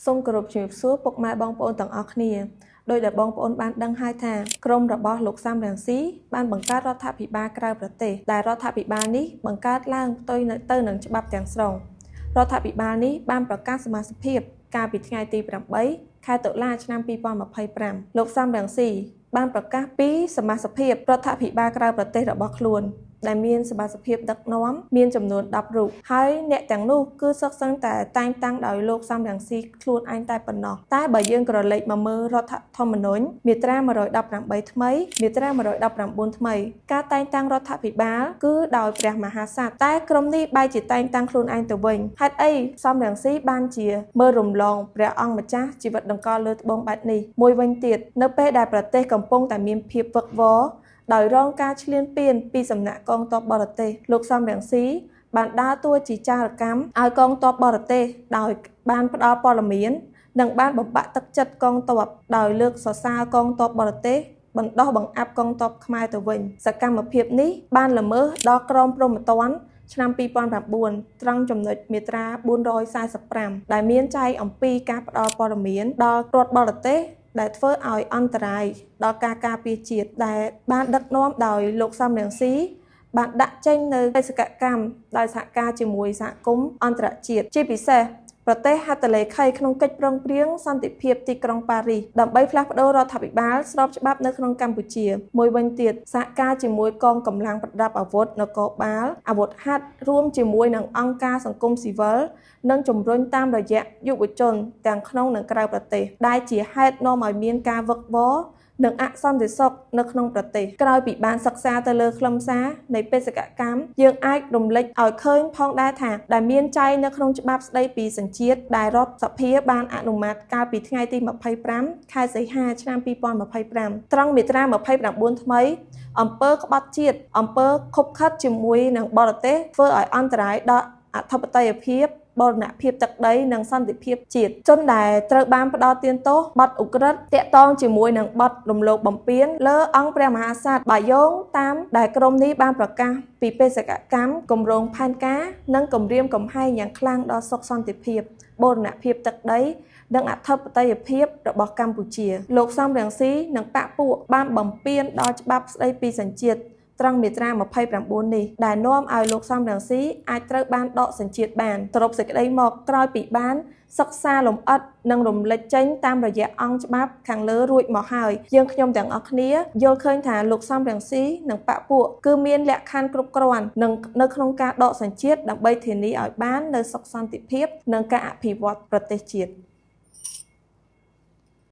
សូមគោរពជំរាបសួរពុកម៉ែបងប្អូនទាំងអស់គ្នាដោយដែលបងប្អូនបានដឹងហើយថាក្រុមរបស់លោកសំរងស៊ីបានបង្កើតរដ្ឋាភិបាលក្រៅប្រទេសដែលរដ្ឋាភិបាលនេះបង្កើតឡើងផ្ទុយទៅនឹងច្បាប់ទាំងស្រុងរដ្ឋាភិបាលនេះបានប្រកាសសមាជិកភាពកាលពីថ្ងៃទី8ខែតុលាឆ្នាំ2025លោកសំរងស៊ីបានប្រកាសពីសមាជិកភាពរដ្ឋាភិបាលក្រៅប្រទេសរបស់ខ្លួនដែលមានសមាជិកភាពដឹកនាំមានចំនួន10រូបហើយអ្នកទាំងនោះគឺសុទ្ធសឹងតែតែងតាំងដោយលោកសំរងស៊ីខ្លួនឯងតែប៉ុណ្ណោះតែបើយើងក្រឡេកមកមើលរដ្ឋធម្មនុញ្ញមាត្រា118ថ្មីមាត្រា119ថ្មីការតែងតាំងរដ្ឋាភិបាលគឺដោយព្រះមហាក្សត្រតែក្រុមនេះបែរជាតែងតាំងខ្លួនឯងទៅវិញហេតុអីសំរងស៊ីបានជាមើលរំលងព្រះអង្គម្ចាស់ជីវិតដង្កល់លើត្បូងបែបនេះមួយវិញទៀតនៅពេលដែលប្រទេសកំពុងតែមានភាពវឹកវរដោយរងការឈ្លានពានពីសំណាក់កងទ័ពបរទេសលោកសំរងស៊ីបានដើរតួជាចារកម្មឲ្យកងទ័ពបរទេសដោយបានផ្ដល់ព័ត៌មាននិងបានបំបាក់ទឹកចិត្តកងទ័ពដោយលើកសរសើរកងទ័ពបរទេសបណ្ដោះបង្អាប់កងទ័ពខ្មែរទៅវិញសកម្មភាពនេះបានល្មើសដល់ក្រមព្រហ្មទណ្ឌឆ្នាំ2009ត្រង់ចំណុចមាត្រា445ដែលមានចែងអំពីការផ្ដល់ព័ត៌មានដល់រដ្ឋបរទេសដែលធ្វើឲ្យអន្តរាយដល់ការការពារជាតិដែលបានដឹកនាំដោយលោកសំរងស៊ីបានដាក់ចេញនៅបេសកកម្មដោយសហការជាមួយសហគមន៍អន្តរជាតិជាពិសេសប្រទេសហត្ថលេខីក្នុងកិច្ចព្រមព្រៀងសន្តិភាពទីក្រុងប៉ារីសដើម្បីផ្លាស់ប្ដូររដ្ឋាភិបាលស្របច្បាប់នៅក្នុងកម្ពុជាមួយវិញទៀតសហការជាមួយកងកម្លាំងប្រដាប់អាវុធនគរបាលអាវុធហត្ថរួមជាមួយនឹងអង្គការសង្គមស៊ីវិលនិងជំរុញតាមរយៈយុវជនទាំងក្នុងនិងក្រៅប្រទេសដែលជាហេតុនាំឲ្យមានការវឹកវរនិងអសន្តិសុខនៅក្នុងប្រទេសក្រោយពីបានសិក្សាទៅលើខ្លឹមសារនៃបេសកកម្មយើងអាចរំលេចឲ្យឃើញផងដែរថាដែលមានចែងនៅក្នុងច្បាប់ស្តីពីសញ្ជាតិដែលរដ្ឋសភាបានអនុម័តកាលពីថ្ងៃទី25ខែសីហាឆ្នាំ2025ត្រង់មាត្រា29ថ្មីអំពើក្បត់ជាតិអំពើឃុបឃិតជាមួយនឹងបរទេសធ្វើឲ្យអន្តរាយដល់អធិបតេយ្យភាពបូរណភាពទឹកដីនិងសន្តិភាពជាតិជនដែលត្រូវបានផ្ដល់ទានទោសបទឧក្រិដ្ឋតាក់ទងជាមួយនឹងបទរំលោភបំពានលើអង្គព្រះមហាក្សត្របើយោងតាមដែលក្រុមនេះបានប្រកាសពីបេសកកម្មគម្រោងផែនការនិងគម្រាមកំហែងយ៉ាងខ្លាំងដល់សុខសន្តិភាពបូរណភាពទឹកដីនិងអធិបតេយ្យភាពរបស់កម្ពុជាលោកសំរងស៊ីនិងបក្សពួកបានបំពានដល់ច្បាប់ស្តីពីសញ្ជាតិត្រង់មាត្រា29នេះដែលនាំឲ្យលោកសំរងស៊ីអាចត្រូវបានដកសញ្ជាតិបានសរុបសេចក្តីមកក្រោយពីបានសិក្សាលម្អិតនិងរំលេចចេញតាមរយៈអង្គច្បាប់ខាងលើរួចមកហើយយើងខ្ញុំទាំងអស់គ្នាយល់ឃើញថាលោកសំរងស៊ីនិងបក្សពួកគឺមានលក្ខខណ្ឌគ្រប់គ្រាន់និងនៅក្នុងការដកសញ្ជាតិដើម្បីធានាឲ្យបាននូវសុខសន្តិភាពនិងការអភិវឌ្ឍប្រទេសជាតិ។